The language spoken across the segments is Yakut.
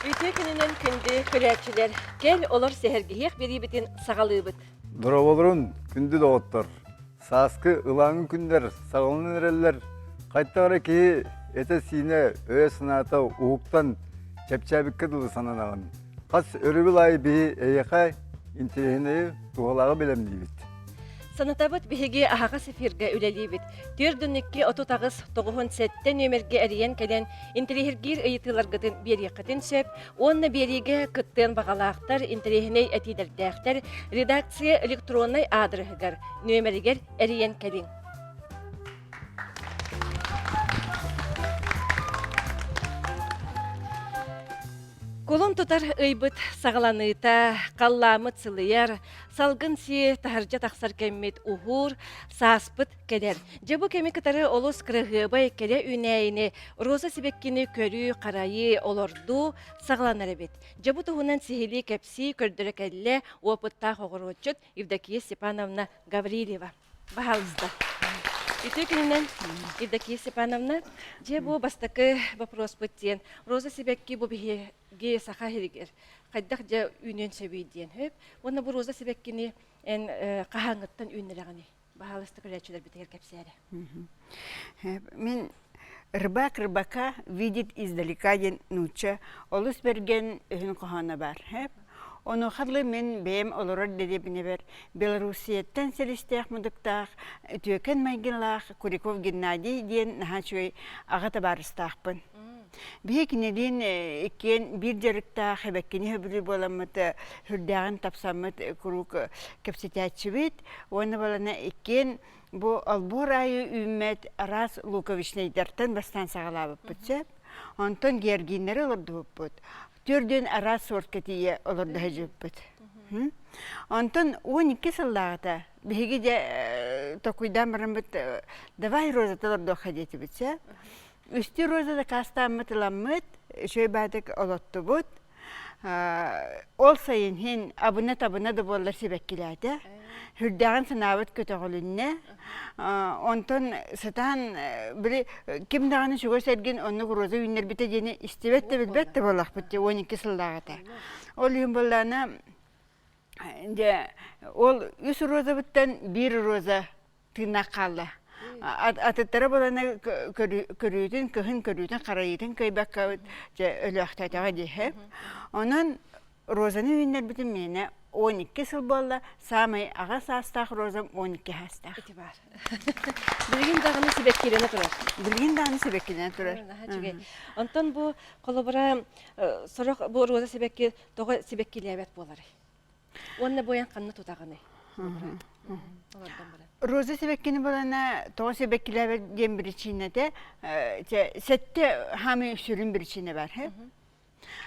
Үтүө күнүнэн күндү көрөөччүлэр, кэл олор сэһэргэһиэх биэриибитин саҕалыыбыт. Дорооболорун, күндү доҕоттор! Сааскы ылааҥы күннэр саҕаланан эрэллэр. Хайдах эрэ киһи этэ-сиинэ, өйө-санаата уһуктан чэпчээбиккэ дылы сананаҕын. Хас өрөбүл аайы биһи эйиэхэ интэриэһинэйи, туһалааҕы бэлэмниибит. Санатабыт биһиги аһаҕас эфиргэ үлэлиибит. 4 38 97 нүөмэргэ эрийэн кэлэн интэриэһиргиир ыйытыыларгытын биэриэххитин сөп уонна биэриигэ кыттыан баҕалаахтар, интэриэһинэй этиилэрдээхтэр редакция электроннай аадырыһыгар нүөмэригэр эрийэн кэлиҥ. Кулун тутар ыйбыт саҕаланыыта, халлааммыт сылыйар, салгын сии таһырдьа тахсар кэммит уһуур, сааспыт кэлэр. Дьэ бу кэми кытары олус кыраһыабай кэрэ үүнээйини, роза сибэккини көрүү-харайыы, олордуу саҕаланар эбит. Дьэ бу туһунан сиһилии кэпсии, көрдөрө кэллэ опыттаах оҕуруотчут Евдокия Степановна Гаврильева. Баһаалыста. Үтүө күнүнэн, Евдокия Степановна. Дьэ бу бастакы вопроспут диэн, роза сибэкки бу биһиги саха сиригэр хайдах дьэ үүнүөн сөбүй диэн сөп. Уонна бу роза сибэккини эн хаһааҥҥыттан үүннэрэҕиний? Баһаалыста көрөөччүлэрбитигэр кэпсээрэ. Мин рыбак рыбака видит издалека диэн нуучча олус бэргэн өһүн хоһооно баар. Онуоха дылы мин бэйэм олорор дэриэбинэбэр Белоруссияттан силистээх-мутуктаах, үтүөкэн майгылаах Куриков Геннадий диэн наһаа үчүгэй аҕа табаарыстаахпын. Биһи кинилиин иккиэн биир дьарыктаах эбэккини сөбүлүүр буоламмыт сүрдээҕин тапсаммыт куруук кэпсэтээччибит уонна балана иккиэн бу олбуор аайы үүммэт араас луковичнайдартан бастаан саҕалаабыппыт сөп. Онтон георгиннары олордубуппут. Төрдүөн араас суортка тиийэ олордо сылдьыбыппыт. Онтон 12 сыллааҕыта биһиги дьэ токуйдаан бараммыт давай розата олордуохха диэтибит сөп. Үстүү роза дакаастааммыт ыламмыт, үчүгэй баатык олоттубут. Ол сайын иһин абына-табына да буоллар сибэккилээтэ. Сүрдээҕин санаабыт көтөҕүлүннэ. Онтон сатаан били ким даҕаны чугас эргин оннук роза үүннэрбитэ диэни истибэт да билбэт да буоллахпыт дии 12 сыллааҕыта. Ол иһин буоллаҕына дьэ ол үс розабыттан биир роза тыыннаах хаалла. Атыттара булана көрүүтүн, кыһын көрүүтүн, харайыытын кыайбакка дьэ өлөөхтөөтөҕө дии. Онон розаны үүннэрбитим миэнэ 12 сыл буолла. Саамай аҕа саастаах розам 12 саастаах. Ити баар. Билигин даҕаны сибэккилэнэ турар. Билигин даҕаны сибэккилэнэ турар. Наһаа үчүгэй. Онтон бу холобура сорох бу роза сибэкки тоҕо сибэккилээбэт буоларый? Уонна буойан ханна тутаҕыный? Роза сибэккини булана тоҕо сибэккилээбэт диэн биричиинэтэ сэттэ хаамыы сүрүн биричиинэ бар.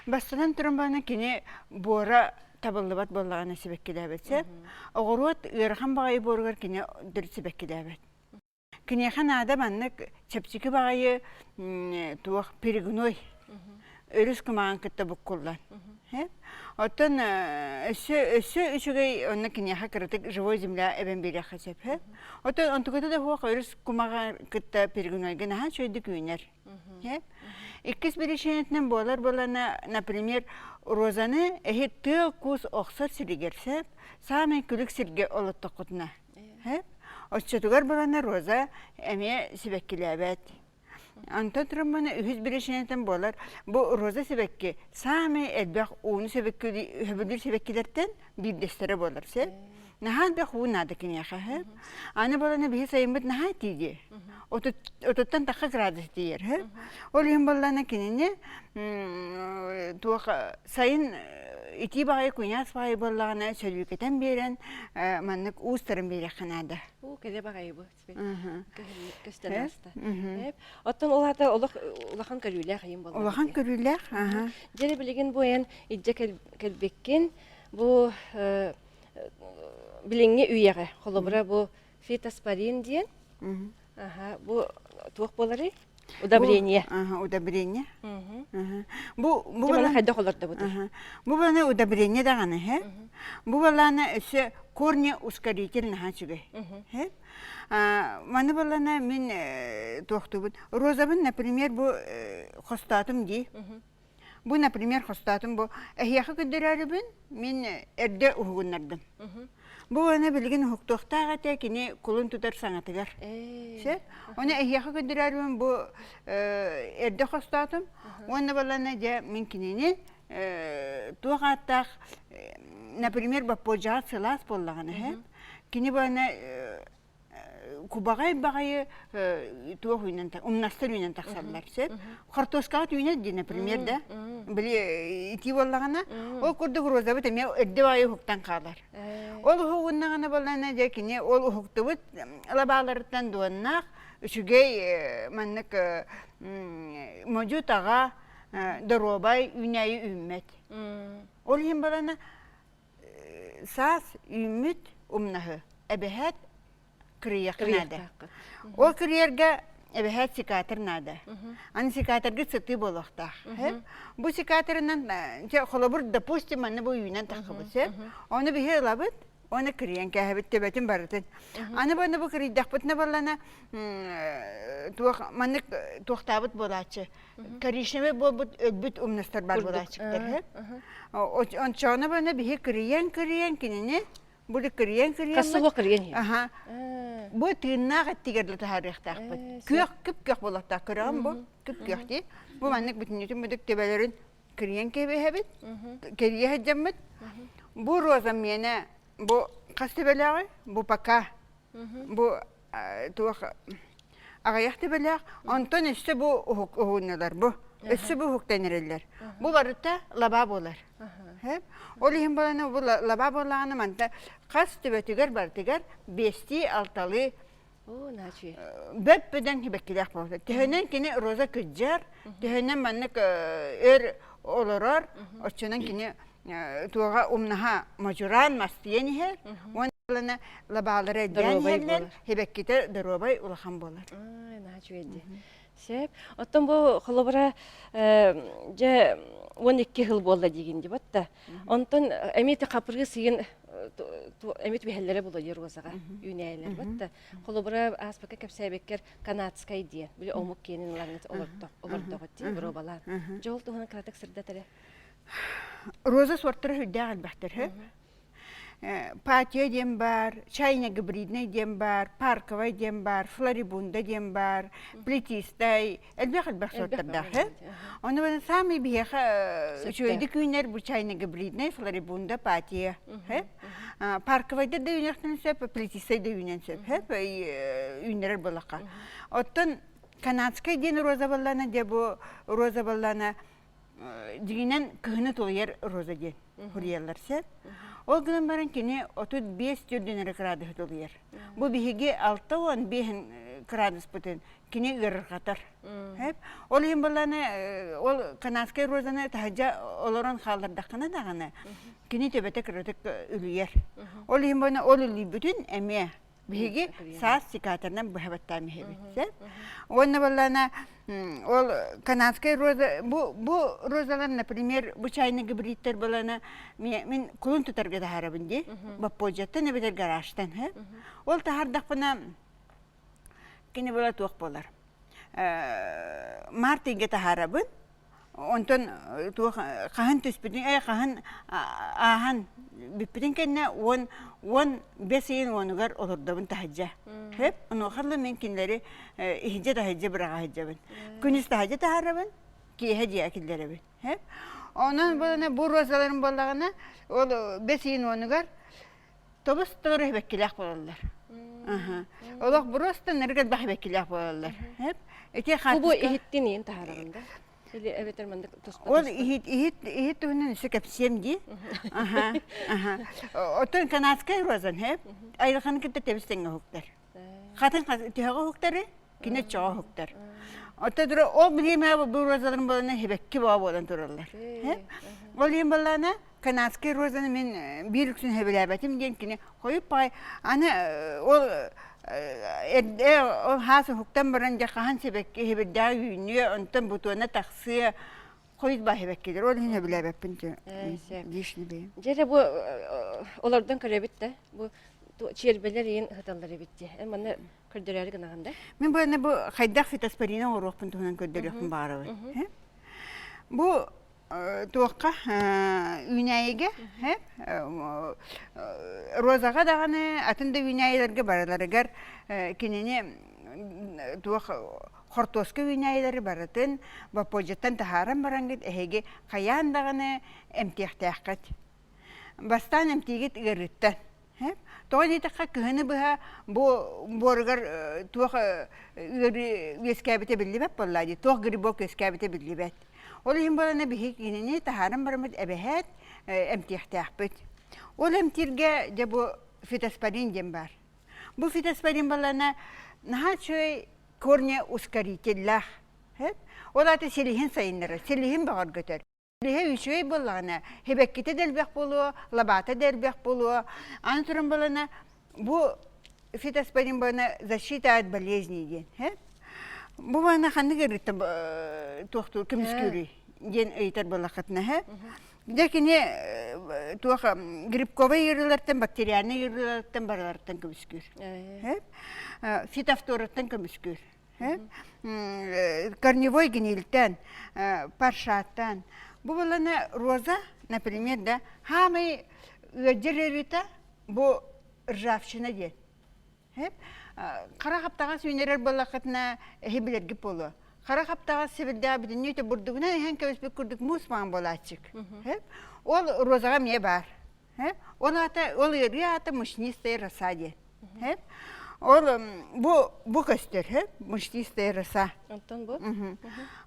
Бастатан туран балана кини буора табыллыбат буоллаҕына сибэккилээбэт сөп. Оҕуруот ыарахан баҕайы буоругар кини төрүт сибэккилээбэт. Киниэхэ наада маннык чэпчэки баҕайы туох перегной өрүс кумаҕын кытта буккуллан. Оттон өссө өссө үчүгэй онно киниэхэ кыратык живой земля эбэн биэриэххэ сөп. Оттон онтуката да суох өрүс кумаҕын кытта перегнойга наһаа үчүгэйдик үүнэр. Иккис биричиинэтинэн буолар буолана, например, розаны эһи тыал-куус охсор сиригэр сөп, саамай күлүк сиргэ олоттоххутуна Оччотугар булана роза эмиэ сибэккилээбэт. Онтон тромбону үһүс биричиинэтин буолар бу роза сибэкки саамай элбэх ууну сөбүлүүр сибэккилэртэн биирдэстэрэ буолар сөп. Наһаа элбэх уу наада киниэхэ. Аны буолана биһи сайыммыт наһаа тиийдиэ. Отуттан тахха градус тиийэр. Ол иһин буоллаана кинини туох сайын итии баҕайы куйаас баҕайы буоллаҕына сөрүүкэтэн биэрэн маннык уустарын биэриэххэ наада. Уу кэлэ баҕайы бу көстөн ааста. Оттон ол аата олох улахан көрүүлээх айым буолла. Улахан көрүүлээх. Дьэ билигин бу эн илдьэ кэлбиккин бу билиҥҥи үйэҕэ холобура бу фитоспорин диэн Аха, бу туох буоларый? Удобрение. Ага, удобрение. Бу бу баланы хайдах олордобут? Бу баланы удобрение даҕаны, хэ? Бу баланы өссө корни ускоритель наһаа үчүгэй. Хэ? Маны баланы мин туохтубут. Розабын, например, бу хостоотум дии. Бу, например, хостоотум бу эһиэхэ көрдөрөөрүбүн мин эрдэ уһугуннардым. Бу уонна билигин уһуктуохтаах этэ кини кулун тутар саҥатыгар. Сөп. Оны эһиэхэ көрдөрөөрүбүн бу эрдэ хостоотум. Уонна балана дьэ мин кинини туох ааттаах, например, боппуодьаҕа сылаас буоллаҕына, кини буолана кубаҕай баҕайы туох үүнэн умнастар үүнэн тахсаллар сөп хортуоскаҕа үүнэр дии например да били итии буоллаҕына ол курдук розабыт эмиэ эрдэ баҕайы уһуктан хаалар ол уһугуннаҕына буоллаҕына дьэ кини ол уһуктубут лабааларыттан дуоннаах үчүгэй маннык модьу таҕа доруобай үүнээйи үүммэт ол иһин балана саас үүммүт умнаһы эбэһээт кырыйыахха наада. Ол кырыйарга эбэһээт секатор наада. Аны секаторга сытыы буолуохтаах. Бу секаторынан холобур, допустим, манна бу үүнэн таххыбыт сөп. Ону биһи ылабыт, оны кырыйан кээһэбит төбөтүн барытын. Аны бу бу кырыйдахпытына буоллана туох маннык туохтаабыт буолааччы. Коричневый буолбут өлбүт умнастар бар буолааччыктар. Ончооно бана биһи кырыйан-кырыйан кинини бу кырыйан-кырыйан Кассуһу кырыйан Аха. Бу тыыннаах эттигэр таһаарыахтаахпыт. Күөх күп-күөх буолуохтаах көрөҕүн бу күп-күөх дии. Бу маннык бүтүннүүтүн бүдүк төбөлөрүн кырыйан кэбиһэбит. Кэрийэ сылдьаммыт. Бу роза миэнэ бу хас төбөлөөҕүй? Бу пока Бу туох аҕыйах төбөлөөх, онтон өссө бу уһук уһуннулар бу. Өссө бу уһуктан эрэллэр. Бу барыта лабаа буолар. Ол иһин буолана бу лабаа буоллаҕына манта хас төбөтүгэр барытыгар биэстии алталыы бөп-бөдөҥ сибэккилээх буолар. Төһөнөн кини роза кырдьар, төһөнөн маннык өр олорор, оччонон кини туоҕа умнаһа модьураан мастыйан иһэр уонна лабаалара элбээн иһэллэр, сибэккитэ доруобай улахан буолар. Наһаа үчүгэй дии. Сөп. Оттон бу холобура дьэ 12 сыл буолла диигин дии батта. Онтон эмиэ хапырыы сыйын эмиэ түбэһэллэрэ буолуо дии розаҕа үүнээлэр батта. Холобура ааспакка кэпсээбиккэр канадскай диэн били омук киэнин ылаҥҥыт олордоҕут дии боруобалаан. Дьэ ол туһунан кыратык сырдат эрэ. Роза суортара сүрдээх элбэхтэр Патия диэн баар, чайно-гибриднэй диэн баар, парковай диэн баар, флорибунда диэн баар, плетистай, элбэх-элбэх суортардаах. Ону баны саамай биһиэхэ үчүгэйдик үүнэр бу чайно-гибриднэй, флорибунда, патия. Парковайдар да үүнүөхтэрин сөп, плетистай да үүнэн сөп, үүннэрэр буоллахха. Оттон канадскай диэн роза буоллаана, дьэ бу роза буоллаана дьиҥинэн кыһыны тулуйар роза диэн суруйаллар сөп. Ол гынан баран кини 35 төрдүн эрэ кыраадыһы тулуйар. Бу биһиги 65 кыраадыспытын кини ыарырҕатар. Ол иһин буоллаҕына ол канадскай розаны таһырдьа олорон хааллардаххына даҕаны кини төбөтө кыратык үлүйэр. Ол иһин буоллаҕына ол үлүйбүтүн эмиэ Биһиги саас секаторынан быһа баттаан иһэбит. Уонна буоллаҕына ол канадскай роза бу бу розалар, например, бу чайный гибридтэр буолана мин кулун тутарга таһаарабын дии. Боппуодьаттан эбэтэр гаражтан. Ол таһаардахпына кини буола туох буолар. Март ыйга таһаарабын. Онтон туох хаһан түспүтүн, э хаһан ааһан бүппүтүн кэннэ 10 15 ыйын уонугар олордобун таһырдьа. Хөп, онуоха мин кинилэри иһирдьэ таһырдьа быраҕа сылдьабын. Күнүс таһырдьа таһаарабын, киэһэ дьиэ киллэрэбин. Хөп. Онон буолана бу розаларым буоллаҕына, ол бэс ыйын уонугар тобус толору сибэккилээх буолаллар. Олох просто нырык элбэх сибэккилээх буолаллар. Ити Бу иһиттин иин таһаарарын да? Или эбэтэр маннык туспа Ол иһит иһит иһит туһунан өссө кэпсиэм дии. Аха, аха. Оттон канадскай розан, хэп, айылҕаны кытта тэбис тэҥҥэ уһуктар. Хатын төһөҕө уһуктары, кини чоҕо уһуктар. Оттон тура ол бириэмэ бу розаларын буолана сибэкки боо буолан тураллар. Ол иһин буоллаҕына канадскай розаны мин биир үксүн сөбүлээбэтим диэн кини хойуп-паай аны ол эрдэ ол хаас уһуктан баран дьэ хаһан сибэкки сибирдээх үүнүө онтон бутуона тахсыа хойут баа сибэккилэр ол иһин сөбүлээбэппин лишний бэйэм Дьэ бу олордон көрөбүт да бу чиэрбэлэр иин ыһыталлар эбит дии эн манна көрдөрөөрү гынаҕын да мин бу бу хайдах фитоспорина оҥоруохпун туһунан көрдөрүөхпүн баҕарабын бу. Туохха үүнээйигэ розаҕа даҕаны атын да үүнээйилэргэ барыларыгар кинини туох хортуоска үүнээйилэри барытын боппуодьаттан таһааран бараҥҥыт эһиги хайаан даҕаны эмтиэхтээххит. Бастаан эмтиигит ыарыыттан. Тоҕо диэтэххэ кыһыны быһа бу буоругар туох ыарыы үөскээбитэ биллибэт буоллаа дии, туох грибок үөскээбитэ биллибэт. Ол иһин буолана биһиги кинини таһааран бараммыт эбэһээт эмтиэхтээхпит. Ол эмтииргэ дьэ бу фитоспорин диэн баар. Бу фитоспорин буоллаҕына наһаа үчүгэй корня ускорителлээх. Ол аата силиһин сайыннарар, силиһин бөҕөргөтөр. Силиһэ үчүгэй буоллаҕына, сибэккитэ да элбэх буолуо, лабаата да элбэх буолуо. Аны туран буоллаҕына, бу фитоспорин буоллаҕына защита от болезней диэн. Бу буоллаҕына ханнык ыарыыттан туохтуур көмүскүүрүй диэн ыйытар буоллаххытына Дьэ кини туох грибковай ыарыылартан, бактериальнай ыарыылартан барыларыттан көмүскүүр. Фитофторыттан көмүскүүр. Корневой гнильтэн, паршаттан. Бу булана роза, например, да, хаамай ыалдьар ыарыыта бу ржавчина диэн. Хара хаптаҕас үүнэрэр буоллаххытына эһи билэргит буолуо. Хара хаптаҕас сибирдээх бүтүннүү бурдугунан иһэн кэбиспит курдук муус маҥан буолааччык. Ол розаҕа эмиэ баар. Ол аата ол ыарыы аата мучнистая роса диэн. Ол бу бу көстөр, мучнистая роса. Онтон бу?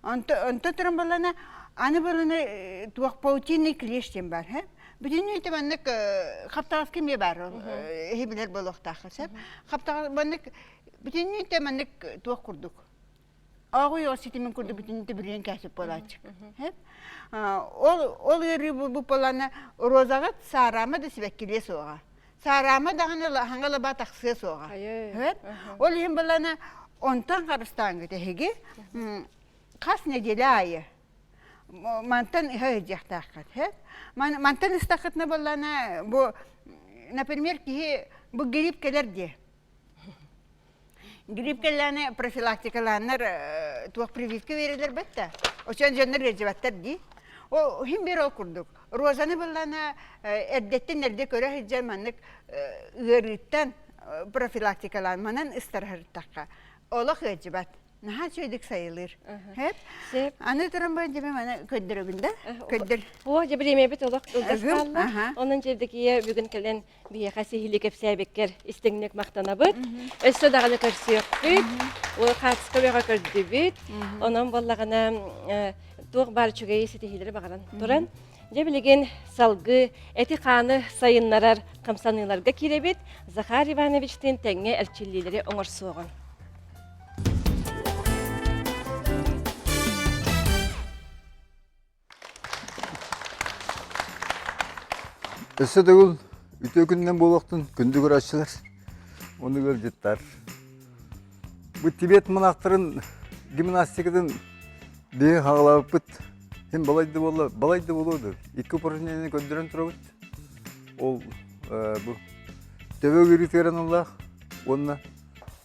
Онтон туран буоллана аны буоллана туох паутинный клещ диэн бар. Бүтүннүү маннык хаптаҕаска эмиэ бар эһи билэр буолуохтаахха сөп. Хаптаҕас маннык бүтүннүү маннык туох курдук Ааҕыы ситимин курдук бүтүннүү бүрүйэн кээсип буолааччык. Ол ол ыарыы бу буоллаҕына розаҕа саараама да сибэккилиэ суоҕа. Саараама даҕаны хаҥа лаба тахсыа суоҕа. Ол иһин буоллаҕына онтон харыстааҥҥыт эһиги хас нэдиэлэ аайы мантан ыһа сылдьыахтааххыт. Мантан ыстаххытына буоллаҕына бу например киһи бу грипп кэлэр диэ. Грипп кэллэҕинэ профилактикалааннар туох прививка биэрэллэр бэтта. Очон дьоннор ыалдьыбаттар дии. Ол иһин биир ол курдук. Розаны быллана эрдэттэн эрдэ көрө сылдьан маннык ыарыыттан профилактикалаан манан ыстарыһыртахха олох ыалдьыбат. Наһаа үчүгэйдик сайылыыр. Сөп. Аны туран бу дьэбэ маны көрдөрөбүн да? Көрдөр. О, дьэбириэмэбит олох кылгас хаалла. Онон Дьэбдикийэ бүгүн кэлэн биһиэхэ сиһилии кэпсээбиккэр истиҥник махтанабыт. Өссө даҕаны көрсүөхпүт. Ол хаартыска бөҕө көрдүбүт. Онон буоллаҕына туох баар үчүгэйи ситиһиилэри баҕаран туран, дьэ билигин салгыы эти-хааны сайыннарар хамсаныыларга киирэбит. Захар Ивановичтыын тэҥҥэ эрчиллиилэри оҥорсуоҕун. Өссө төгүл үтүө күнүнэн буолуохтун күндү көрөөччүлэр, уонна ыалдьыттар. Бу Тибет монахтарын гимнастикатын биһи хаҕалаабыппыт син балай да буолла, балай да буолуо дуо? Икки упражнениены көрдөрөн турабыт. Ол бу төбө ыарыытыгар аналлаах уонна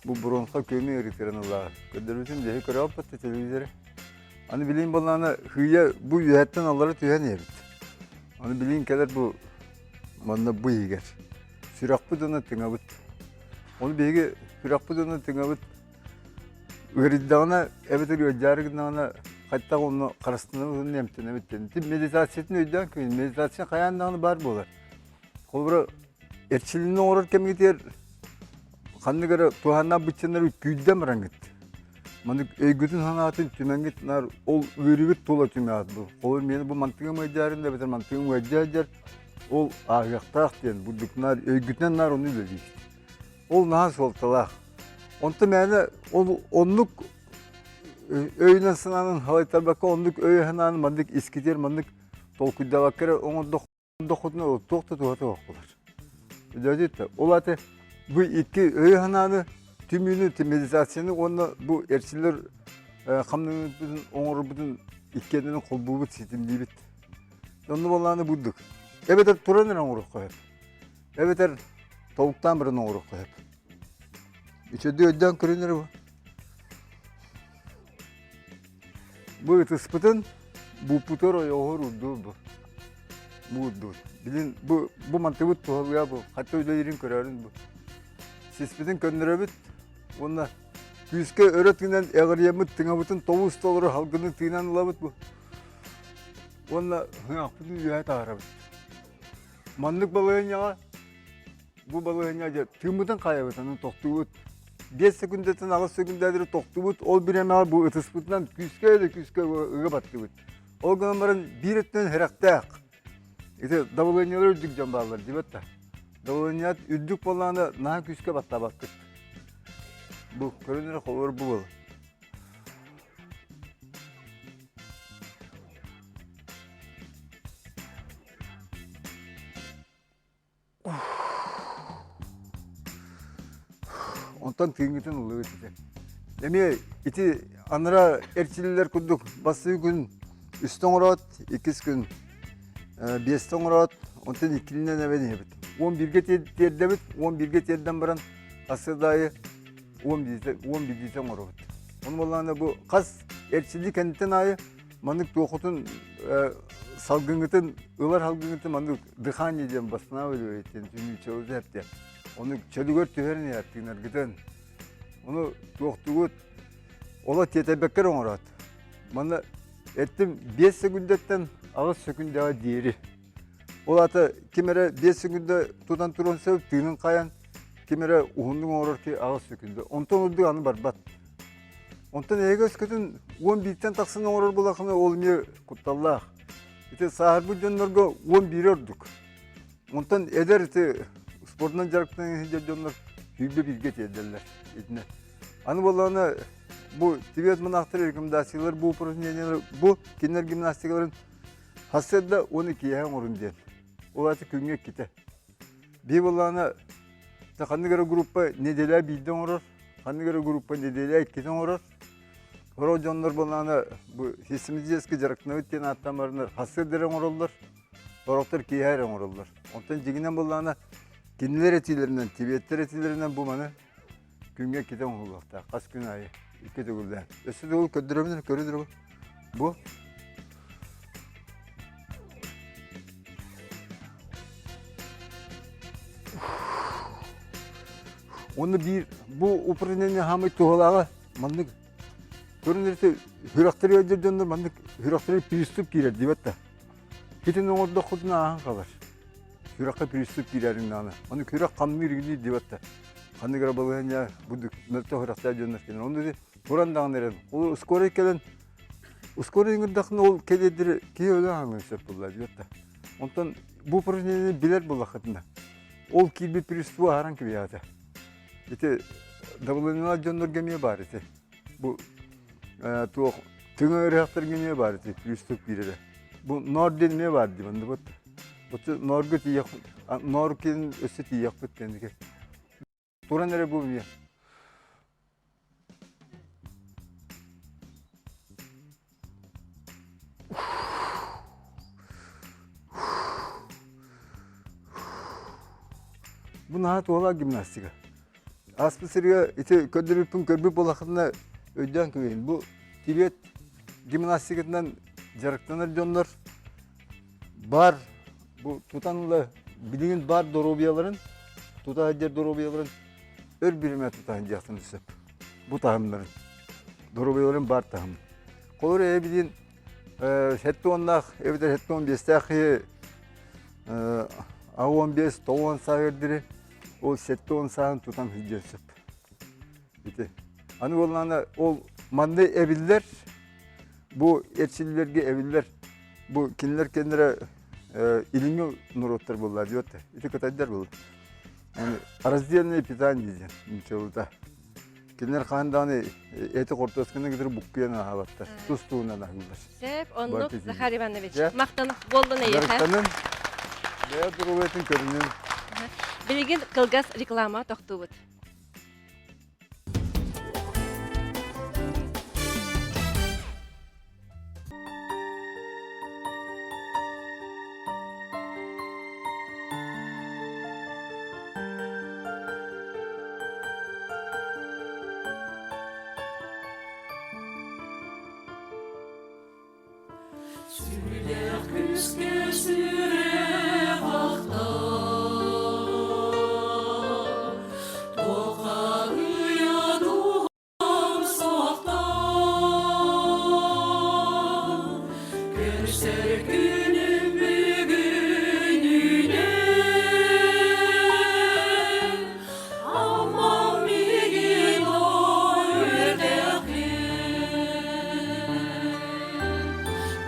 Бу бронха күөмүй ыарыытыгар ыллааҕар. Көрдөрбүтүм дьэһи көрө алпат телевизоры. Аны билин буоллаҕына хыйа бу үөһэттэн аллара түһэн иһэбит. Аны билин кэлэр бу манна бу иһигэр. Сүрэхпит уонна тыҥабыт. Ону биһиги сүрэхпит уонна тыҥабыт ыарыйдаҕына эбэтэр ыалдьаары гыннаҕына хайтах онно харыстанабыт уонна эмтэнэбит диэн. Ити медитациятын өйдөөн көрүн. Медитация хайаан даҕаны баар буолар. Холобура эрчилини оҥорор кэмҥитигэр ханнык эрэ туһааннаах быччыннары күүрдэн бараҥҥыт. Маннык өйгүтүн санаатын түмэҥҥит наар ол ыарыыгыт тула түмэҕит бу. Холобур миэнэ бу мантыгым ыалдьаарын да эбэтэр мантыгым ыалдьа сылдьар ол ааһыахтаах диэн бурдук наар өйгүтүнэн наар ону үлэлиигит. Ол наһаа суолталаах. Онто мээнэ ол оннук өйүнэн санаанан халайтарбакка оннук өйү санааны маннык искитиэр маннык толкуйдаабакка эрэ оҥордох Дохутуна туох да туһата суох буолар. Өйдөөтүт Ол аата бу икки өйү-санааны түмүүнү, медитацияны уонна бу эрчиллэр хамнаныыбытын оҥорорбутун иккиэннэрин холбуубут, ситимниибит. Онно буоллаҕына бурдук. Эбэтэр туран эрэ оҥоруохха сөп. Эбэтэр тобуктаан баран оҥоруохха сөп. Үчүгэйдик өйдөөн көрүнэр бу. Бу ытыспытын. Бууппутугар ойоҕоһор урдуур бу. Бу урдуур. Билин бу бу мантыбыт туһалыа бу. Хатта үлэлиирин көрөрүн бу. Сиспитин көннөрөбүт уонна күүскэ өрө тыынан эҕирийэммит тыҥабытын тобус толору халгыны тыынан ылабыт бу. Уонна ыҥаахпытын үөһэ таһаарабыт. Маннык балаһыанньаҕа бу балаһыанньа дьэ тыыммытын хайабыт, аны тохтуубут. 5 секундаттан 8 секундадыры тохтуубут, ол бириэмэҕэ бу ытыспытынан күүскэ да күүскэ ыга баттыбыт. Ол гынан баран биир өттүнэн сэрэхтээх. Ити давлениелар үрдүк дьон бааллар дибэт да. Давленият үрдүк буоллаҕына наһаа күүскэ баттаабаккыт. Бу көрүнэрэ холобур бу буолар. Онтон тыыҥҥытын ыллыгыт ити. Эмиэ ити анараа эрчиллэр курдук бастакы күн үстэ оҥороот, иккис күн биэстэ оҥороот, онтон иккилинэн эбэн иһэбит. 11-гэ тиэрдэбит, 11-гэ тиэрдэн баран сарсыарда аайы 11 биирдэ оҥоробут. Ону буоллаҕына бу хас эрчиллии кэнниттэн аайы маннык туохутун салгыҥҥытын ылар салгыҥҥытын маннык дыхание диэн восстанавливает диэн түнүүчэ диэн. Ону чөлүгэр түһэрин иһэр тыынаргытын. Ону туохтугут оло тиэтэйбэккэр оҥороот. Манна эттим 5 секундэттэн 8 секундэҕэ диэри. Ол аата ким эрэ 5 секунда тутан туруон сөп, тыынын хайан, ким эрэ уһуннук оҥорор ки 8 секунда. Онтон урдук аны барбат. Онтон эһиги өскөтүн 11-тэн тахсан оҥорор буоллаххына, ол эмиэ кутталлаах. Ити сааһырбыт дьоннорго 11 ордук. Онтон эдэр ити спордунан дьарыктанан сылдьар дьоннор сүүрбэ бииргэ тиэрдэллэр итинэ. Аны буоллаҕына бу Тибет монахтар рекомендациялар бу упражнениялар бу кинилэр гимнастикаларын сарсыарда уонна киэһэ оҥорун диэн. Ол аата күҥҥэ иккитэ. Биир буоллаҕына ханнык эрэ группа неделя биирдэ оҥорор, ханнык эрэ группа неделя иккитэ оҥорор. Сорох дьоннор буоллаҕына бу систематически дьарыктанабыт диэн ааттаан бараннар сарсыарда эрэ оҥороллор, сорохтор киэһэ эрэ оҥороллор. Онтон дьиҥинэн буоллаҕына кинилэр этиилэринэн, тибеттэр этиилэринэн бу маны күҥҥэ иккитэ оҥоһуллуохтаах, хас күн аайы икки төгүллээн. Өссө төгүл көрдөрөбүн, көрө Бу Уонна биир бу упражнение хаамай туһалааҕа маннык көрүнэрте сүрэхтэри ыалдьар дьоннор маннык сүрэхтэри приступ киирэр диэбэт да. Китин оҥордоххутуна ааһан хаалар. Сүрэххэ приступ киирэрин даҕаны. Аны күрэх хамныыр игиниир диэбэт да. Ханнык эрэ балаһыанньа бурдук мөлтөх сүрэхтээх дьоннор кэлэн. Онно туран даҕаны эрэн. Ол скорый кэлэн скорый ыҥырдаххына ол кэлиэрдири киһи өлө хаалыан сөп буолла диэбэт да. Онтон бу упражнениены билэр буоллаххытына, ол киирбит приступу аһаран кэбиһэҕитэ. Ити давлениелаах дьоннорго эмиэ баар ити. Бу туох тыҥа ыарыһахтарга эмиэ баар ити приступ киирэрэ. Бу ноор диэн эмиэ баар дии манна бут. Ноорго тиийэх ноор киин өссө тиийэхпит кэнники. Туран эрэ бу эмиэ. Бу наһаа туһалаах гимнастика. Ааспыт сиргэ ити көрдөрбүппүн көрбүт буоллаххытына өйдөөн кэбиһин. Бу Тибет гимнастикатынан дьарыктанар дьоннор Бар бу тутан ыла билигин бар доруобуйаларын тута сылдьар доруобуйаларын өр биримэ тута сылдьыахтарын сөп. Бу таһымнарын. Доруобуйаларын бар таһым. Холобур эһэ билигин сэттэ уоннаах эбэтэр 75-тээх киһи 15 90 сааһыгар диэри ол 70 сааһын тутан сылдьыан сөп. Ити. Аны буоллаҕына ол манна эбиллэр Бу эрчиллэргэ эбиллэр бу кинилэр кэннэрэ илиҥҥи норуоттар буолла диэт ити кытайдар буолла. Раздельное питание диэн нуччалыыта. Кинилэр хаһан даҕаны эти хортуосканы кытары буккуйан аһаабаттар. Тус туһунан аһыыллар. Сөп, оннук Захар Иванович. Махтанах буоллун эйиэхэ. Дьарыктанын, бэйэ доруобуйатын көрүнүн. Билигин кылгас реклама тохтуубут. Сүрдээх күүскэ сүрэх ахтар, Туоххаһыйа дууһам суохтан, Көрсөр күнүм бүгүнүнэн, Аммам миигин үөрдэххин.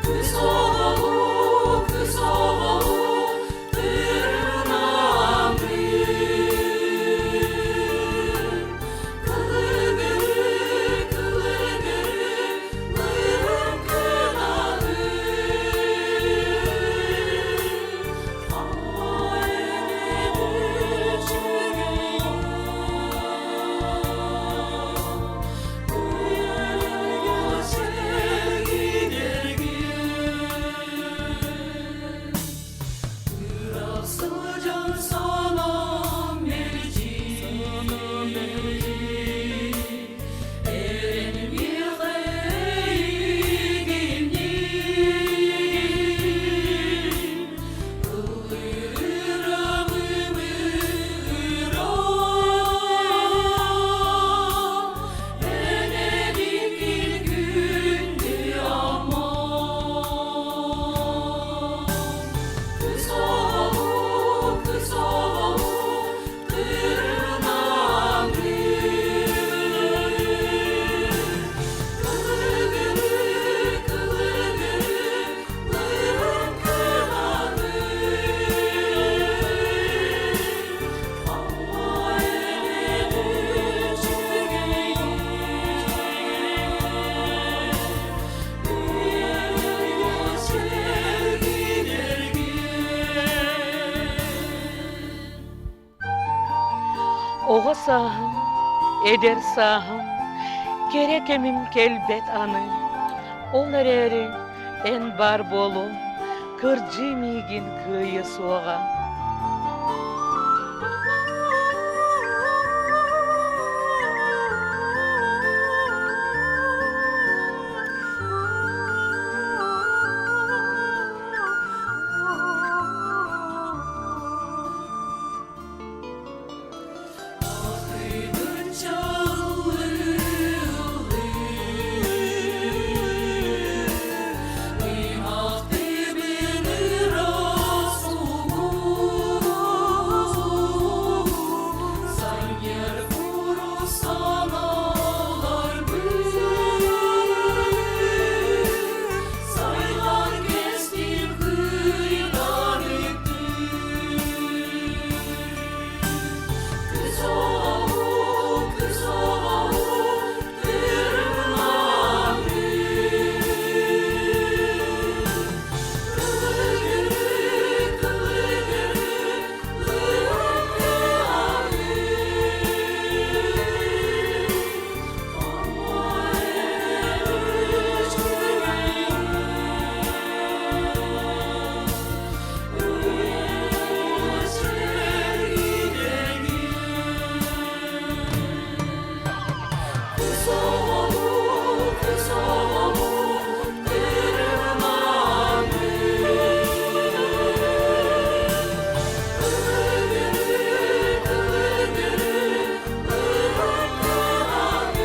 Кыс оҕолуу, кыс оҕолуу, тырнаммын. Кылыгыры, кылыгыры, лыҥкынабын. Сылдьан санаам мэлдьи, Эрэнмиэхэ эйигинниин, Ыллыырым ымыырам, Эн эбиккин күндү аммам. Кыс оҕолуу, кыс оҕолуу, тырнаҥын. Кылыгыры, кылыгыры, лыҥкынаҥын. Оҕо сааһым, эдэр сааһым, кэрэ кэмим кэлбэт аны. Ол эрээри эн баар буолуоҥ, кырдьыы миигин кыайыа суоҕа. Атыгын чаллыы Ыймахтыбын ыраас уугун, Санньыар курус санааларбын Сайган кэстим кыйдар үктүн. Кыс оҕолуу, кыс оҕолуу, тырымнаҥын. Кылыгыры, кылыгыры, лыҥкынаҥын.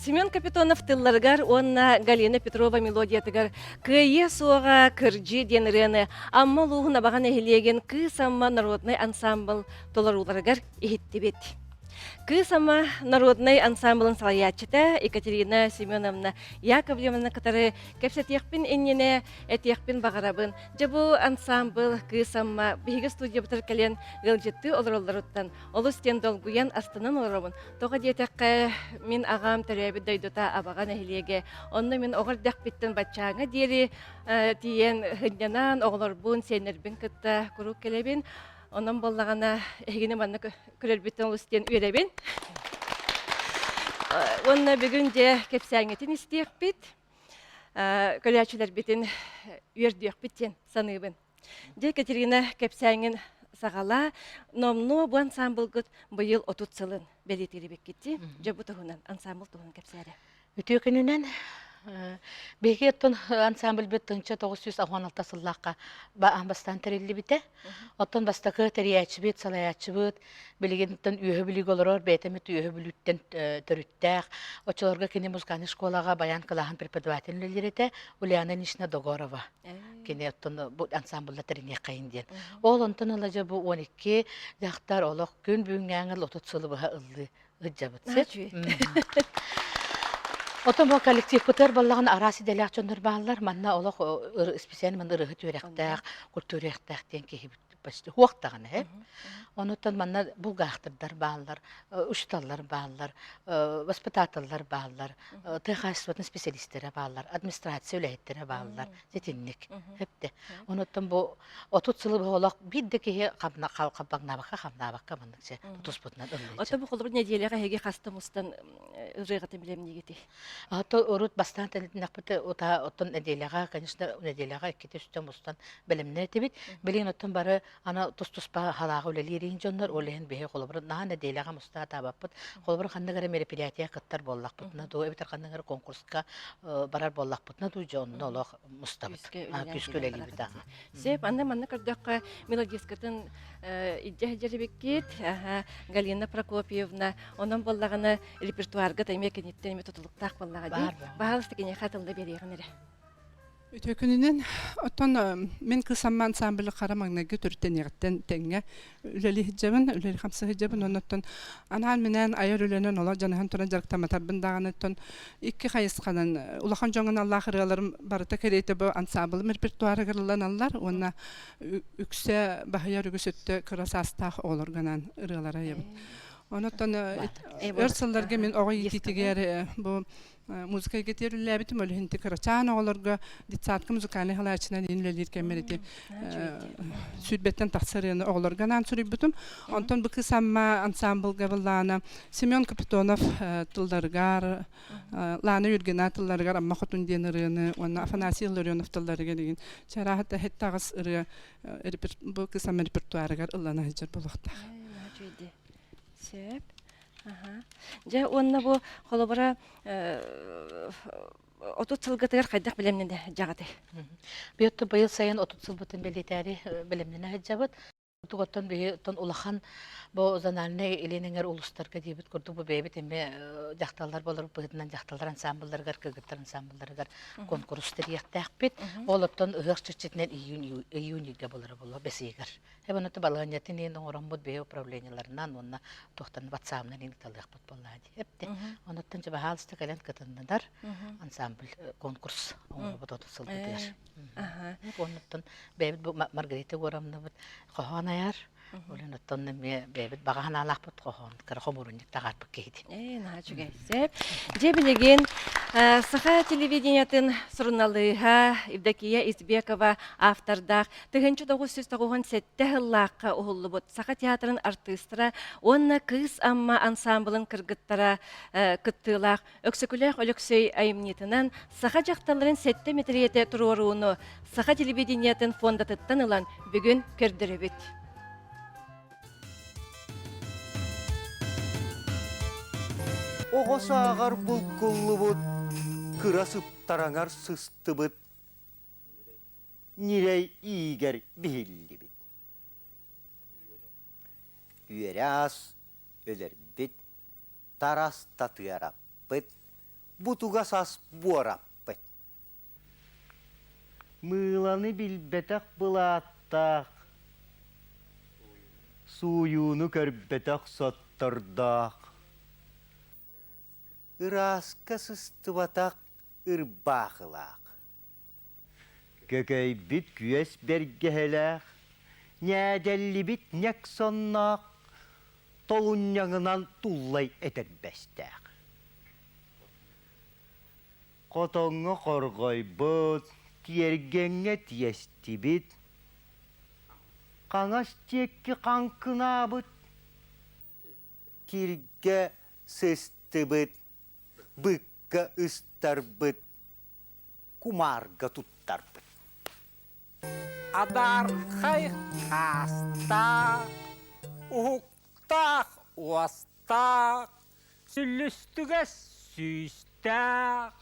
Семен Капитонов тылларыгар уонна Галина Петрова мелодиятыгар «Кыайыа суоҕа кырдьыы» диэн ырыаны Амма улууһун Абаҕа нэһилиэгин Кыыс Амма народнай ансаамбыл толорууларыгар иһиттибит. Кыыс Ама народнай ансамблын салайааччыта Екатерина Семеновна Яковлевна кытары кэпсэтиэхпин иннинэ этиэхпин баҕарабын. Дьэ бу ансамбл Кыыс Амма биһиги студиябытыгар кэлэн ыалдьыттыы олороллоруттан олус диэн долгуйан астынан олоробун. Тоҕо диэтэххэ, мин аҕам төрөөбүт дойдута Абаҕа нэһилиэгэ. Онно мин оҕо эрдэхпиттэн баччааҥҥа диэри тиийэн сынньанан, оҕолорбун, сиэннэрбин кытта куруук кэлэбин. Онон буоллаҕына, эһигини манна көрөрбүттэн олус диэн үөрэбин. Уонна бүгүн дьэ кэпсээҥҥитин истиэхпит, көрөөччүлэрбитин үөрдүөхпүт диэн саныыбын. Дьэ, Екатерина, кэпсээҥҥин саҕалаа. Номнуо бу ансамблгыт быйыл 30 сылын бэлиэтиирибиккит дии. Дьэ, бу туһунан, ансамбл туһунан кэпсээрэ. Үтүө күнүнэн биһиги оттон ансамбльбыт 1916 сыллаахха аан бастаан тэриллибитэ. Оттон бастакы тэрийээччибит, салайааччыбыт билигин үөһэ Бүлүүгэ олорор, бэйэтэ эмит үөһэ Бүлүүттэн төрүттээх. Оччолорго кини музыкальнай школаҕа баян кылааһын преподаватель үлэлиир этэ, Ульяна Ильинична Догорова. Кини оттон бу ансамбльла тэриниэххэйин диэн. Ол онтон ыла дьэ бу 12 дьахтар олох күн бүгүҥҥээҥи 30 сылы быһа ыллыы ыдьабыт. Отон бу коллективпытыгар баллаҕын араас идэлээх дьоннор бааллар. Манна олох специально манна ырыһыт үөрэхтээх, культура үөрэхтээх диэн киһи почти хуох даҕаны һэ. Онуттан манна булгаахтырдар бааллар, учуталлар бааллар, воспитателлар бааллар, тыа хаһаайыстыбатын специалистэрэ бааллар, администрация үлэһиттэрэ бааллар. Ситинник. Хэпте. Онуттан бу 30 сылы быһа олох биир да киһи хабаҥнаабакка хамнаабакка маннык дьэ тутуспутунан ыллыйдым. Ото бу холобур нэдиэлэҕэ эһиги хаста мустан ырыаҕытын билэмниигитий? Ото урут бастаан тэнитинэхпит ута оттон нэдиэлэҕэ, конечно, нэдиэлэҕэ иккитэ үстэ мустан бэлэмнэ этибит. Билигин оттон бары аны тус-туспа халааҕа үлэлиир иһин дьоннор, ол иһин биһи холобур наһаа нэдиэлэҕэ муста атаабаппыт. Холобур ханнык эрэ мероприятие кыттар буоллахпытына дуу, эбэтэр ханнык эрэ конкурска барар буоллахпытына дуу, дьэ онно олох мустабыт. Күүскэ үлэлиибит аха. Сөп, аны манна көрдөххө мелодисткатын илдьэ сылдьар Галина Прокопьевна, онон буоллаҕына репертуарга эмиэ киниттэн эмиэ тутулуктаах буоллаҕа дии. Баһаалыста киниэхэ тылла биэриэҕин эрэ. Үтүө күнүнэн. Оттон мин Кыыс Амма ансамблы хара маҥнайгы төрүттэниэҕиттэн тэҥҥэ үлэлии сылдьабын, үлэлии хамсыы сылдьабын. Оннуттан анаан-минээн айар үлэнэн олох дьаныһан туран дьарыктамматарбын даҕаны оттон икки хайысханан улахан дьоҥҥо аналлаах ырыаларым барыта кэриэтэ бу ансамблым репертуарыгар ылланаллар уонна үксэ баһыйар үгүс өттө кыра саастаах оҕолорго анаан ырыалары айабын. Онуттан өр сылларга мин оҕо иитиитигэр бу музыка эйгэтигэр үлэлээбитим. Ол иһин кырачаан оҕолорго детсадка музыкальнай халааччынан иин үлэлиир кэммэр ити сүүрбэттэн тахса ырыаны оҕолорго анаан суруйбутум. Онтон бу Кыыс Амма ансамблга быллаана Семен Капитонов тылларыгар, Лана Юргина тылларыгар Амма Хотун диэн ырыаны уонна Афанасий Илларионов тылларыгар игин чарааһыта һэттэ ырыа бу Кыыс Амма репертуарыгар ыллана сылдьар буолуохтаах. Сөп. Дьэ уонна бу холобура 30 сылгытыгар хайдах бэлэмнэнэ дьаҕатай? Биотто быйыл сайын 30 сылбытын бэлиэтээри бэлэмнэнэ сылдьабыт. Тугаттан биһи оттон улахан бу зональнай илин эҥэр улуустарга диэбит курдук бу бэйэбит эмиэ дьахталлар болор быһыытынан дьахталлар ансамблларыгар, кыргыттар ансамблларыгар конкурс тэрийиэхтээхпит. Ол оттон ыһыах чэрчитинэн июнь июнь ыйга болоро боло бэс ыйыгар. Эбэн балаһыанньатын иһин оҥороммут биһи управлениеларынан уонна туохтан ватсабынан иһин талыахпыт буоллаа дии. Эпти. Онуттан дьэ баһаалыста кэлэн кытыннынар ансамбль конкурс оҥоробут отут сылбытыгар. Онуттан бэйэбит бу Маргарита Егоровнабыт хоһоон айар. Олен оттон эмиэ бэйэбит баҕа санаалаахпыт хоһоон кыра хомуурунньук таҕаарбыт киһити. Ээ, наһаа үчүгэй. Сөп. Дьэ билигин Саха телевидениетын суруналыыһа Евдокия Избекова автордаах 1997 сыллаахха уһуллубут Саха театрын артыыстара уонна Кыыс Амма ансаамбылын кыргыттара кыттыылаах Өксөкүлээх Өлөксөй айымньытынан саха дьахталларын сэттэ мэтириэтэ туруорууну Саха телевидениетын фондатыттан ылан бүгүн көрдөрөбүт. Оҕо сааҕар булкуллубут, кыра сыптараҥар сыстыбыт, ньирэй иигэр биһиллибит. Үөрэ аас өлөрбүт, тарас татыараппыт, бутугас ас буораппыт. Мыыланы билбэтэх былааттаах, сууйууну көрбөтөх соттаах. томтордоох, ырааска сыстыбатах ырбаахылаах, көкөйбүт күөс бэргэһэлээх, ньээдэллибит нэк сонноох, толунньаҥынан туллай этэрбэстээх. Хотоҥҥо хорҕойбут, тиэргэҥҥэ тиэстибит, хаҥас диэки хаҥкынаабыт, киргэ сыстыбыт, быкка ыстарбыт, кумаарга туттарбыт. Адаархай хаастаах, уһуктаах уостаах, сүллүстүгэс сүүстээх,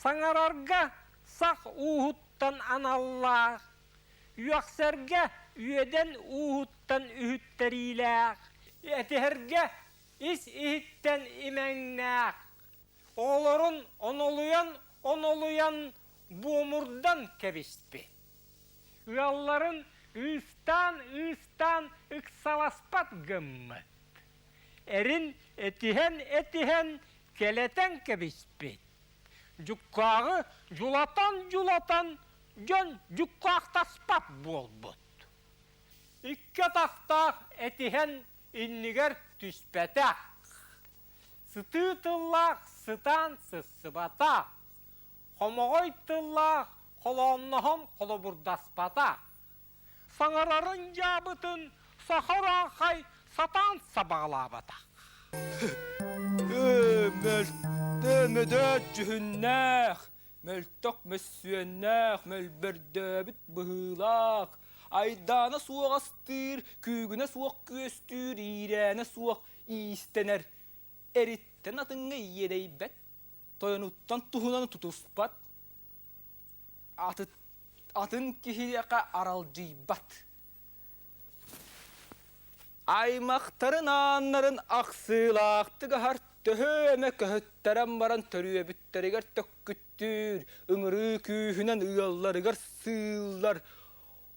саҥарарга сах ууһуттан аналлаах, үөхсэргэ үөдэн ууһуттан үһүттэриилээх, этиһэргэ ис-иһиттэн имэҥнээх, оҕолорун онолуйан-онолуйан буомурдан кэбиспит. Ыалларын ыыстаан-ыыстаан ыксаласпат гыммыт. Эрин этиһэн-этиһэн кэлэтэн кэбиспит. Дьуккааҕы дьулатан-дьулатан дьон дьуккаахтаспат буолбут. Икки атахтаах этиһэн иннигэр түспэтэх. Сытыы тыллаах сытаан сыссыбатах. Хомоҕой тыллаах холоонноһон холобурдаспатах. Саҥарарын дьаабытын саха урааҥхай сатаан сабаҕалаабатах. Мөлтө мөдөөт дьүһүннээх, мөлтөх мөссүөннээх, мөлбөрдөөбүт быһыылаах, айдаана суох астыыр, күүгүнэ суох күөстүүр, иирээнэ суох иистэнэр, эриттэн атыҥҥа иэдэйбэт, тойонуттан туһунан тутуспат, атын киһиэхэ аралдьыйбат. Аймахтарын ааннарын ахсыылаахтык аһар төһө эмэ көһүттэрэн баран төрүөбүттэригэр төккүттүүр, ыҥырыы күүһүнэн ыалларыгар сыыллар,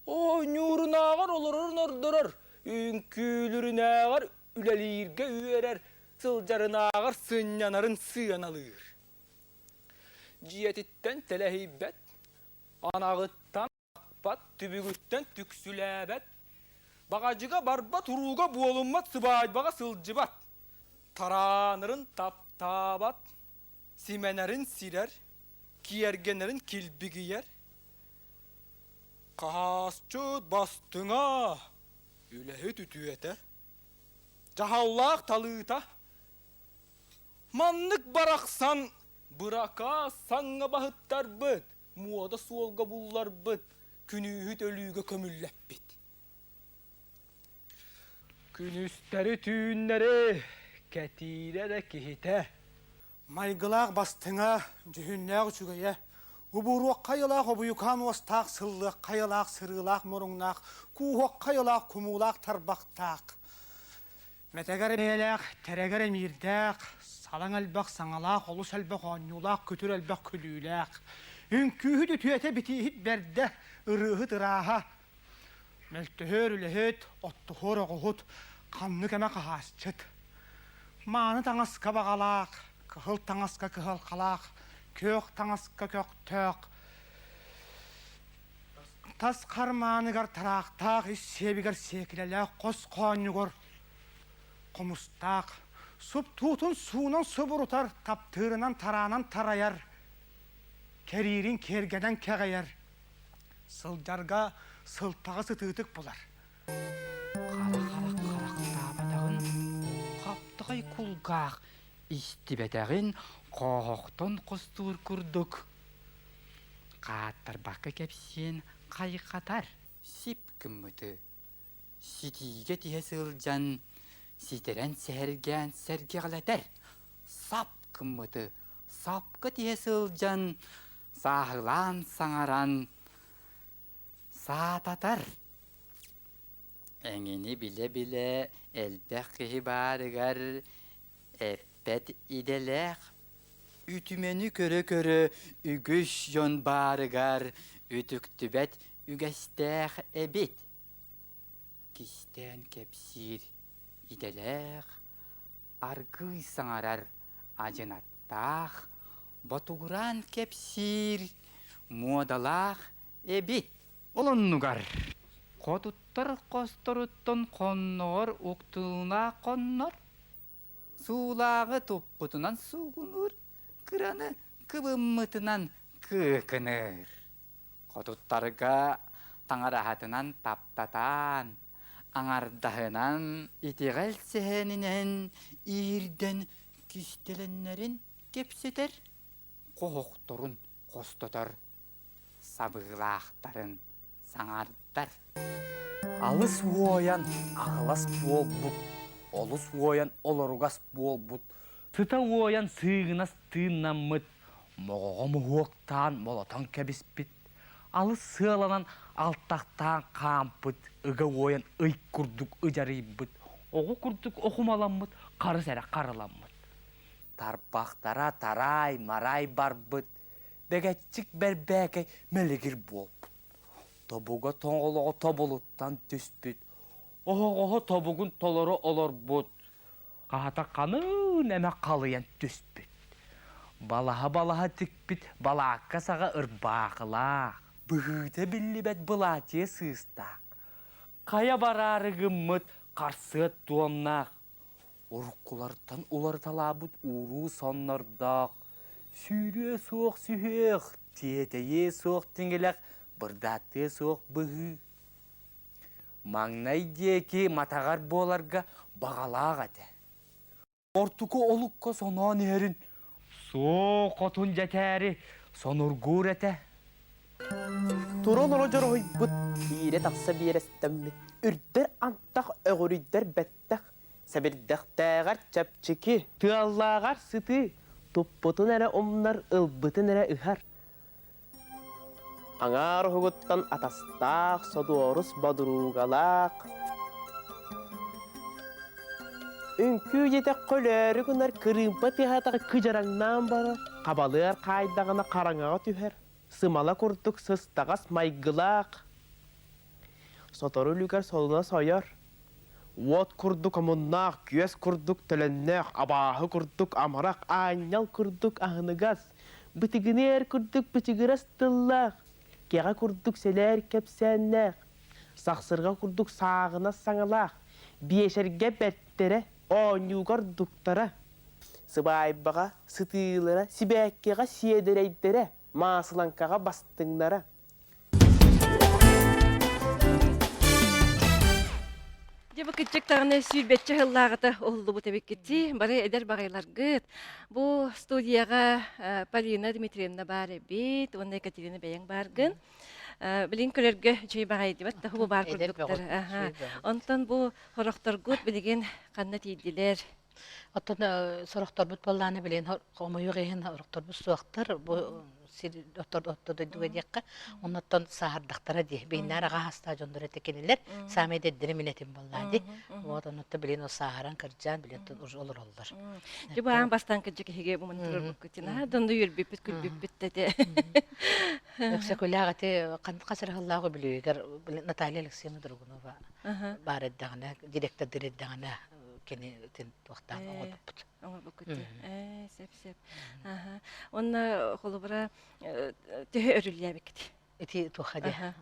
оонньуурунааҕар олорорун ордорор, үҥкүүлүрүнээҕэр үлэлииргэ үөрэр, сылдьарынааҕар сынньанарын сыаналыыр. Дьиэтиттэн тэлэһийбэт, анаҕыттан Бат түбүгүттэн түксүлээбэт, баҕадьыга барбат урууга буолуммат сыбаайбаҕа сылдьыбат, тараанарын таптаабат, симэнэрин сирэр, киэргэнэрин килбигийэр. Хаһаасчыт бастыҥа, үлэһит үтүөтэ, дьаһаллаах талыыта. Маннык барахсан быракаас саҥҥа баһыттарбыт, муода суолга булларбыт, күнүүһүт өлүүгэ көмүллэппит. Күнүстэри-түүннэри кэтиирэ эрэ киһитэ. Майгылаах бастыҥа, дьүһүннээх үчүгэйэ, убуруохха айылаах обуйукаан уостаах, сыллыахха айылаах сырыылаах муруҥнаах, кууһуохха айылаах кумуулаах тарбахтаах, Мэтэгэр бэйэлээх, тэрэгэр эмиирдээх, салаҥ элбэх саҥалаах, олус элбэх оонньуулаах, күтүр элбэх күлүүлээх. Үҥкүүһүт үтүөтэ битииһит бэрдэ, ырыаһыт ырааһа, мөлтөһөр үлэһит, оттуһуор оҕуһут, ханнык эмэ хаһаасчыт. Мааны таҥаска баҕалаах, кыһыл таҥаска кыһалҕалаах, күөх таҥаска көхтөөх, Тас хармааныгар тараахтаах, ис сиэбигэр сиэкилэлээх хос хоонньугар хомустаах, суптуутун суунан субурутар, таптыырынан тараанан тарайар, кэриирин киэргэнэн кэҕэйэр, сылдьарга сылтаҕы сытыытык булар. Хара харах харахтаабатаҕын, хаптаҕай кулгаах истибэтэҕин хооһохтон хостуур курдук Хааттарбакка кэпсиэн хайҕатар. Сип гыммыты ситиигэ тиһэ сылдьан ситэрэн сэһэргээн сэргэҕэлэтэр. Сап гыммыты сапка тиһэ сылдьан сааһылаан саҥаран саататар. Эҥини билэ-билэ элбэх киһи баарыгар эппэт идэлээх Үтүмэни көрө-көрө үгүс дьон баарыгар үтүктүбэт үгэстээх эбит. Кистээн кэпсиир. идэлээх, аргыый саҥарар адьынаттаах, ботугураан кэпсиир муодалаах эбит. Ол оннугар хотуттар хосторуттан хонноҕор уктуулаах хоннор, суулааҕы туппутунан суугунуур, кыраны кыбыммытынан кыыкыныыр. Хотуттарга таҥараһатынан таптатаан, аҥардаһынан итэҕэл сэһэнинэн иирдэн кистэлэннэрин кэпсэтэр, хоһохторун хостотор, сабыылаахтарын саҥардар. Алыс уойан аҕылас буолбут, олус уойан олоругас буолбут, сыта уойан сыыгынас тыыннаммыт, моҕоҕо моһуоктаан молотон кэбиспит, алыс сыаланан алтахтаан хаампыт, ыга уойан ый курдук ыдьарыйбыт, оҕо курдук окумаламмыт, харыс эрэ харыламмыт. Тарбахтара тараай-мараай барбыт, бэгэччик бэрбээкэй мэлигир буолбут. Тобуга тоҥолоҕо тобулуттан түспүт, оһоҕоһо тобугун толору олорбут, хаһата ханыын эмэ халыйан түспүт. Балаһа-балаһа тикпит балаакка саҕа ырбаахылаах, быһыыта биллибэт былаачыйа сыыстаах, хайа бараары гыммыт харсыат туомнаах, уруккулартан уларыталаабыт ууруу соннордоох, сүүрүө суох сүһүөх, тиэтэйиэ суох тиҥилэх, бырдааттыа суох быһыы. Маҥнай диэки матаҕар буоларга баҕалаах этэ. Ортуку олукка соноон иһэрин суох хотун дьэтээри сонургуур этэ. Туран оло дьоруһуйбут, киирэ-тахса биэрэстэммит, үрдэр антах өҕүрүйдэр бэттэх, сэбирдэхтээҕэр чэпчэки, тыаллааҕар сытыы, туппутун эрэ умнар, ылбытын эрэ ыһар. Аҥаар уһугуттан атастаах, содуорус бодуруугалаах, Үҥкүү диэтэххэ өлөөрү гынар кырыымпа тыаһатаҕа кыдьараҥнаан барар, хабалыар хаайдаҕына хараҥаҕа түһэр, сымала курдук сыстаҕас майгылаах. Сотору үлүгэр солуна сойор, уот курдук омуннаах, күөс курдук төлөннөөх, абааһы курдук амарах, аанньал курдук аһыныгас, бытыгыныар курдук бычыгырас тыллаах, кэҕэ курдук сэлээр кэпсээннээх, сахсырҕа курдук сааҕынас саҥалаах, биэчэргэ бэртэрэ, оонньууга ордуктара, сыбаайбаҕа сытыылара, сибээккэҕэ сиэдэрэйдэрэ, маасылаҥкаҕа бастыҥнара. Дьэ бу кырдьык даҕаны сүүрбэччэ сыллааҕыта уһуллубут эбиккитий, бары эдэр баҕайыларгыт. Бу студияҕа Полина Дмитриевна баар эбит уонна Екатерина бэйэҥ бааргын. Билигин көрөргө үчүгэй баҕайы дибэт да бу баар курдуктар. Онтон бу хорохторгут билигин ханна тиийдилэр? Оттон сорохторбут буоллаҕына билигин хомойуох иһин сорохторбут суохтар бу сир отто дойдуга диэххэ оннуттан сааһырдахтара дии бииннээр аҕа хастаах дьоннор этэ кинилэр саамай эдэрдэрэ мин этим буоллаа дии вот оннуттан билигин ол сааһыран кырдьаан билигин уже олороллор Дьэ бу аан бастаан кырдьык эһиги бу мантырарбыккытын аа донду үөрбүппүт күлбүппүт да этэ Өксөкүлээх ити хас эрэ сыллаах үбүлүөйүгэр Наталья Алексеевна Драгунова баар эрдэҕинэ директордыыр эрдэҕинэ кини туохтаан оҥорбуппут. Оҥорбуккут ээ сөп сөп. Аха. Уонна холобура төһө өрүллээбиккит? Ити туохха дии.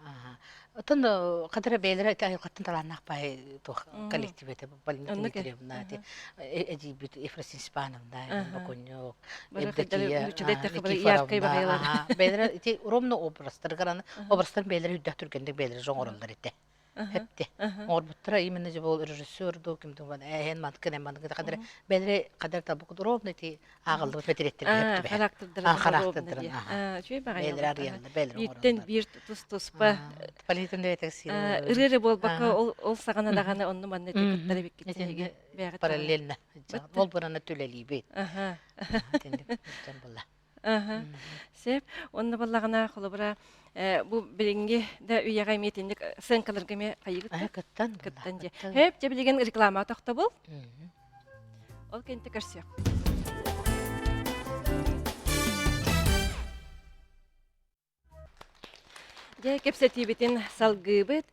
Оттон хатыра бэйэлэрэ ити айылҕаттан талааннаах баай туох коллектив этэ Полина Дмитриевна ити эдьиийбит Ефросинья Степановна Бокунньук Евдокия Никифоровна бэйэлэрэ ити ровно образтарыгар аны образтарын бэйэлэрэ үрдээх түргэнник бэйэлэрэ оҥороллор этэ. Эпти. Оҥорбуттара именно же был режиссер дуу ким дуу эһэн манкын манкын кадыр бэлре кадыр табык ровно ити ааҕыллыбыт мэтириэттэргэ характердарын характердарын үчүгэй баҕайы бэлре арыйаллар бэлре бииртэн биир тус-туспа политин ырыа эрэ буолбакка ол ол саҕана даҕаны онну манна ити кыттар эбиккит эһиги бэйэҕит параллельно ол бурана түлэлиибит буолла Сөп. Уонна буоллаҕына, холобура, бу билиҥҥи да үйэҕэ эмиэ итинник сценкаларга эмиэ хайыгыт да? Кыттан. Кыттан дьэ. Хөп, дьэ билигин реклама тохтобул. Ол кэннэ көрсүөх. Дьэ, кэпсэтиибитин салгыыбыт.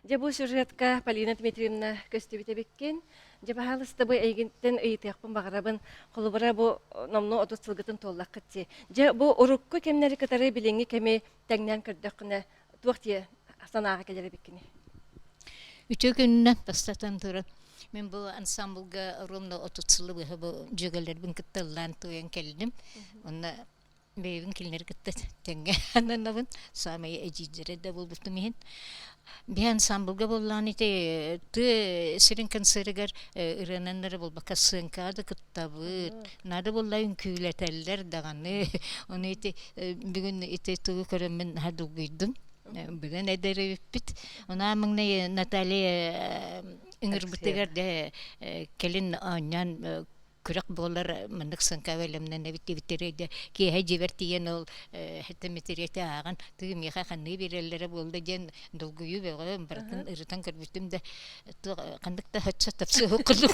Дьэ, бу сюжетка Полина Дмитриевна көстүбүт эбиккин. Дьэ, баһаалыста бу эйигиттэн ыйытыахпын баҕарабын. Холобура, бу номнуо 30 сылгытын туоллаххыт дии. Дьэ, бу урукку кэмнэри кытары билиҥҥи кэми тэҥнээн көрдөххүнэ, туох дии санааҕа кэлэр эбиккиний? Үтүө күнүнэн бастатан туран, мин бу ансамблга ровно 30 сылы быһа бу дьүөгэлэрбин кытта ыллаан туойан кэллим. Онно бэйэбин кинилэри кытта тэҥҥэ ананабын. Саамай эдьиийдэрэ да буолбутум иһин. Биһи ансамблга буоллаҕына ити тыа сирин концерыгар ырыанан эрэ буолбакка сыаҥкаҕа да кыттабыт. Наада буолла үҥкүүлэтэллэр даҕаны. Ону ити бүгүн ити тугу көрөммүн наһаа долгуйдум. Бүгүн эдэр эбиппит. Онаа маҥнай Наталья ыҥырбытыгар дьэ кэлин оонньоон күрэх буолар маннык сыҥка бэлэмнэнэбит диэбиттэрэ дьэ киэһэ дьиэбэр тиийэн ол хэтэмитириэти ааҕан тыы миэхэ ханныы биэрэллэрэ буолла диэн долгуйуу бөҕө барытын ырытан көрбүтүм да туох ханнык да хачча тапсыах курдук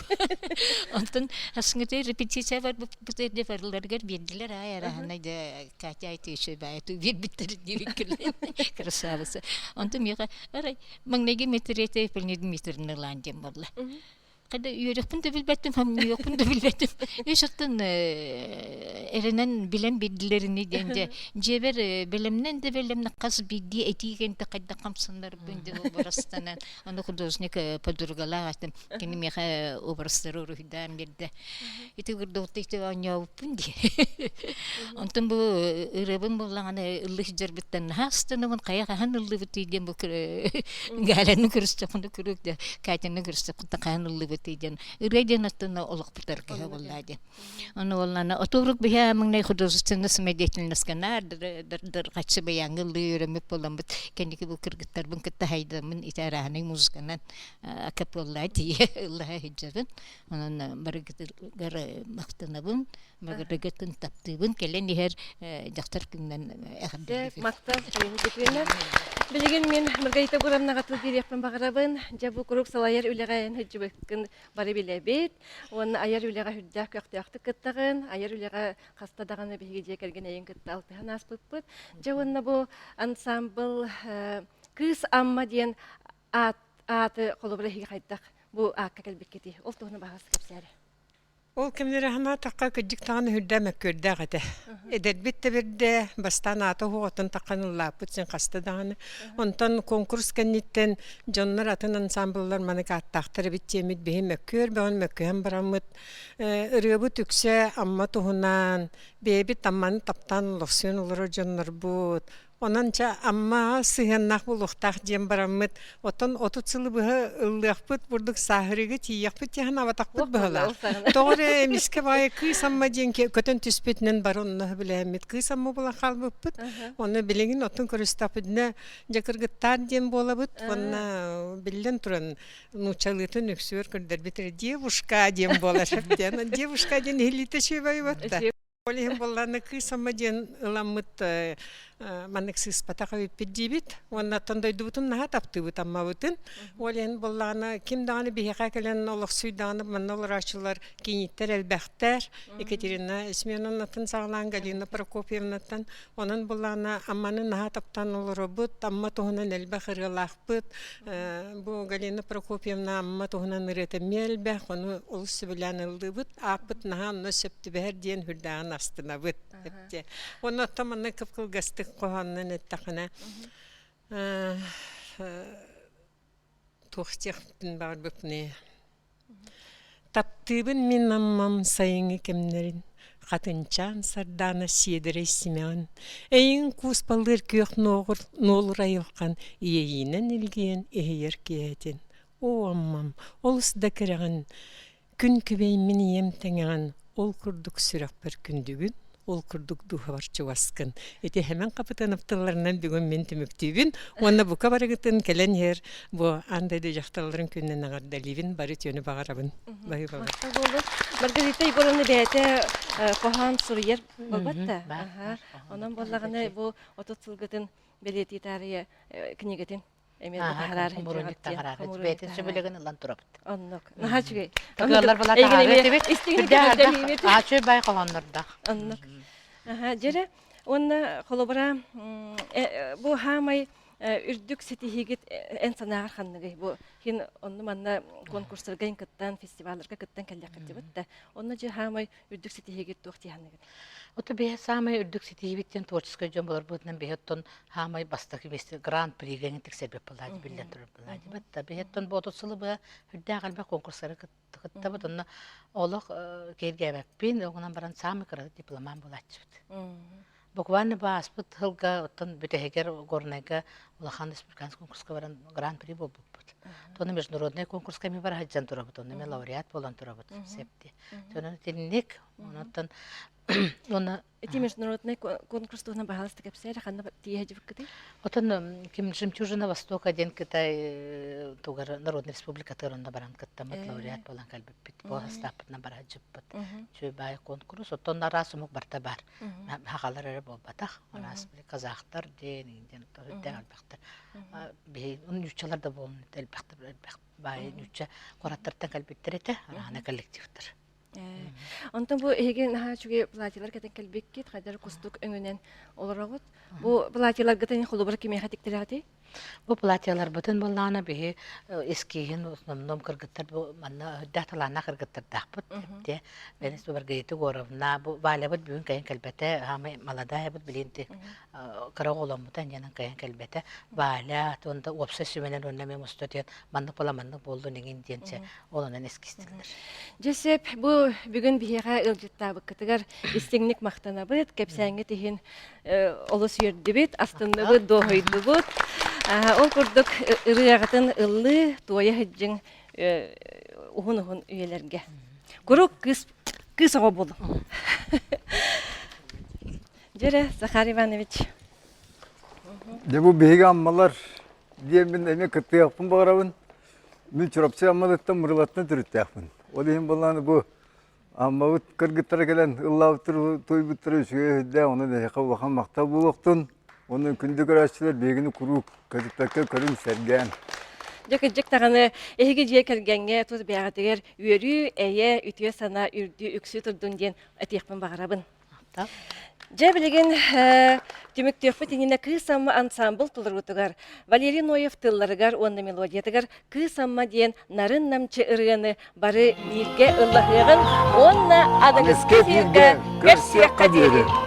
онтон хасыҥыты репетиция барбыппыт эрдэ барыларыгар биэрдилэр аай араһана дьэ Катя айтыычы баайы биэрбиттэр диэбиккилэр красавица онтон миэхэ арай маҥнайгы мэтириэти Полина Дмитриевна ылаан диэн буолла Когда үөрөхпүн да билбэттим, хамныйыахпын да билбэттим. Үс оттон эрэнэн билэн биэрдилэрини диэн дьэ дьиэбэр бэлэмнэн да бэлэмнэ хас биирдии этии кэнтэ хайдах хамсанарбын дьэ образтанан аны художник подругалаах этим кини миэхэ образтары уруһуйдаан биэрдэ ити курдук ити оонньообуппун дии онтон бу ырыабын буоллаҕына ыллыы сылдьарбыттан наһаа астынабын хайа хаһан ыллыбытый диэн бу Галяны көрүстэххинэ күрүк да Катяны көрүстэххинэ хаһан ыллыбытый диэн ырыа диэн оттон олохпут аргыһа буоллаа диэн. Ону буоллаана отурук биһэ маҥнай художественная самодеятельностька наар хаччы баяҥҥа ыллыы үөрэммит буоламмыт кэнники бу кыргыттарбын кытта хайдаммын ити арааһынай музыканан акапелла тиийэ ыллаһа сылдьабын. Онон барыгытыгар махтанабын Магырыгытын таптыыбын кэлэн иһэр дьахтар күнүнэн эҕэрдэлиибин. Махтал, Петровна. Билигин мин Маргарита Гуровнаҕа тыл биэриэхпин баҕарабын. Дьэ бу куруук салайар үлэҕэ эн сылдьыбыккын бары билэбит. Уонна айар үлэҕэ сүрдээх көхтөөхтүк кыттаҕын. Айар үлэҕэ хаста даҕаны биһиги дьиэ кэргэн эйин кытта алтыһан ааспыппыт. Дьэ уонна бу ансамбл Кыыс Амма диэн аат ааты холобура эһиги хайдах бу аакка кэлбиккитий? Ол туһунан баһаҕас кэпсээрэ. Ол кэмнэри санаатахха, кырдьык даҕаны сүрдээх мөккүөрдээх этэ. Эдэрбит да бэрдэ, бастаан аата уһуоҕуттан таххан ыллааппыт син хаста даҕаны. Онтон конкурс кэнниттэн дьоннор атын ансамбллар маннык ааттаахтар эбит диэммит биһи мөккүөр бөҕөн мөккүһэн бараммыт ырыабыт үксэ Амма туһунан, бэйэбит Амманы таптаан олохсуйан олорор дьоннорбут, Онон чэ Аммаҕа сыһыаннаах буолуохтаах диэн бараммыт, оттон 30 сылы быһа ыллыахпыт бурдук сааһырыыга тиийиэхпит диэн санаабатахпыт быһалаах. Тоҕо эрэ эмискэ баайы Кыыс Амма диэн көтөн түспүтүнэн бары онно сөбүлээммит Кыыс Амма буолан хаалбыппыт. Онно билигин оттон көрүстэхпитинэ дьэ кыргыттаар диэн буолабыт. Уонна биллэн туран нууччалыытын үксүгэр көрдөрбүт эрэ девушка диэн буолар. Девушка диэн иһиллиитэ үчүгэй буолбатта. Ол иһин буоллаҕына Кыыс Амма диэн ыламмыт маннык сыыспатах эбиппит диибит. Уонна оттон дойдубутун наһаа таптыыбыт Аммабытын. Ол иһин буоллаҕына ким даҕаны биһиэхэ кэлэн олохсуйдаҕына манна олорооччулар кийииттэр элбэхтэр. Екатерина Семеновнаттан саҕалаан Галина Прокопьевнаттан. Онон буоллаҕына Амманы наһаа таптаан олоробут. Амма туһунан элбэх ырыалаахпыт. Бу Галина Прокопьевна Амма туһунан ырыата эмиэ элбэх, ону олус сөбүлээн ыллыыбыт. Ааппыт наһаа онно сөп түбэһэр диэн сүрдээҕин астынабыт. Уонна оттон манна кып-кылгастык хоһоонунан эттэххинэ, туох диэхпин баҕарбыппыный Таптыыбын мин Аммам сайыҥҥы кэмнэрин, Хатынчаан сардаана сиэдэрэй симэҕин, Эйигин кууспалыыр күөх нуолур айылҕан Иэйиинэн илгийэн иһийэр киэһэтин. Оо, Аммам, олус да кэрэҕин, Күн күбэй мин ийэм тэҥэҕин, Ол курдук сүрэхпэр күндүгүн, Ол курдук дууһабар чугаскын. Ити Хэмэн Хапытанов тылларынан бүгүн мин түмүктүүбүн уонна бука барыгытын кэлэн иһэр бу аан дойду дьахталларын күнүнэн эҕэрдэлиибин, бары үтүөнү баҕарабын. Баһыыбабын. Махтал буоллун. Маргарита Егоровна бэйэтэ хоһоон суруйар буолбат да? Онон буоллаҕына бу 30 сылгытын бэлиэтии таарыйа книгэтин эмиэ таһаарар хомуруунньук таһаарар бэйэтин сөбүлэгин ылан турабыт оннук наһаа үчүгэй тыгыаллар була таһаарыа истиҥник бай хоһооннордоох оннук дьэрэ уонна холобура бу хаамай. үрдүк ситиһиигит эн санааҕар ханныгый? Бу хин онну манна конкурстарга кыттан, фестивалларга кыттан кэллэххит да. Онно дьэ хаамай үрдүк ситиһиигит туох дии саныгыт? Ото бэйэ саамай үрдүк ситиһиибит диэн творческай дьон болорбутунан бэйэ оттон хаамай бастакы миэстэ гран-прига тиксэрбит былаадьы биллэн турар былаадьы батта бэйэ оттон бу 30 сылы быһа үрдээх элбэх конкурстары кыттабыт онно олох киэргээбэппин оҕунан баран саамай кыра дипломан буолааччыбыт Буквально бааспыт сылга оттон бүтэһигэр Горнайга улахан республиканский конкурска баран гран-при буолбуппут. Тону международный конкурска ми бара сылдьан турабыт, онно мен лауреат буолан турабыт септи. Тонон итинник, онон уонна Ити международный конкурс туһунан баһаалыста кэпсээр, ханна тиийэ сылдьыбыккытый? Отон ким Жемчужина Востока диэн Кытай тугар Народной Республикатыгар онно баран кыттаммыт лауреат буолан кэлбиппит. Бу састааппытынан бара сылдьыппыт. Үчүгэй баай конкурс. Оттон араас омук барта бар. Хахалар эрэ буолбатах. Араас казахтар диэн диэн үрдээх элбэхтэр. Биһи нууччалар да буолун элбэхтэр элбэх баай нуучча куораттартан кэлбиттэр этэ. Араана коллективтар. Онтон бу эһиги наһаа үчүгэй платьелар кэтэн кэлбиккит, хайдар кустук өҥүнэн олороҕут. Бу платьеларгытын холобура кимиэхэ тиктэлэҕитий? Бу платьеларбытын буоллаҕына биһи эскиһин основном кыргыттар бу манна үрдээх талааннаах кыргыттардаахпыт те Венес Маргарита Егоровна бу Валябыт бүгүн кайын кэлбэтэ хаамай маладаайабыт билин ти кыра оҕоломмута инньэнэн кайын кэлбэтэ Валя туонда уопсай сүмэнэн уонна эмиэ мусто диэн маннык буола маннык буоллун иҥин диэн чэ ол онон эскистилэр. Дьэсэп бу бүгүн биһиэхэ ыалдьыттаабыккытыгар истиҥник махтанабыт, кэпсээҥҥит иһин олус үөрдүбүт, астынныбыт, дуоһуйдубут. Ол курдук ырыаҕытын ыллыы, туойа сылдьыҥ уһун-уһун үйэлэргэ. Куруук кыыс кыыс оҕо буолуҥ. Дьэрэ, Захар Иванович. Дьэ бу биһиги аммалар диэммин эмиэ кыттыахпын баҕарабын. Мин Чурапчы Аммалыттан Мырылаттан төрүттээхпин. Ол иһин буоллаҕына бу Аммабыт кыргыттара кэлэн ыллаабыттар, туойбуттара үчүгэй өйдөөх, онон эһиэхэ улахан махтал буолуохтун. Онон күндү көрөөччүлэр биһигини куруук көтүппэккэ көрүҥ, сэргээн. Дьэ кырдьык даҕаны эһиги дьиэ кэргэҥҥэ тус бэйэҕитигэр үөрүү, эйэ, үтүө санаа үрдүү үксүү турдун диэн этиэхпин баҕарабын. Дьэ билигин түмүктүөхпүт иннинэ Кыыс Амма ансаамбыл толоруутугар Валерий Ноев тылларыгар уонна мелодиятыгар Кыыс Амма диэн нарын-намчы ырыаны бары бииргэ ыллаһыаҕын уонна аныгыскы эфиргэ көрсүөххэ диэри!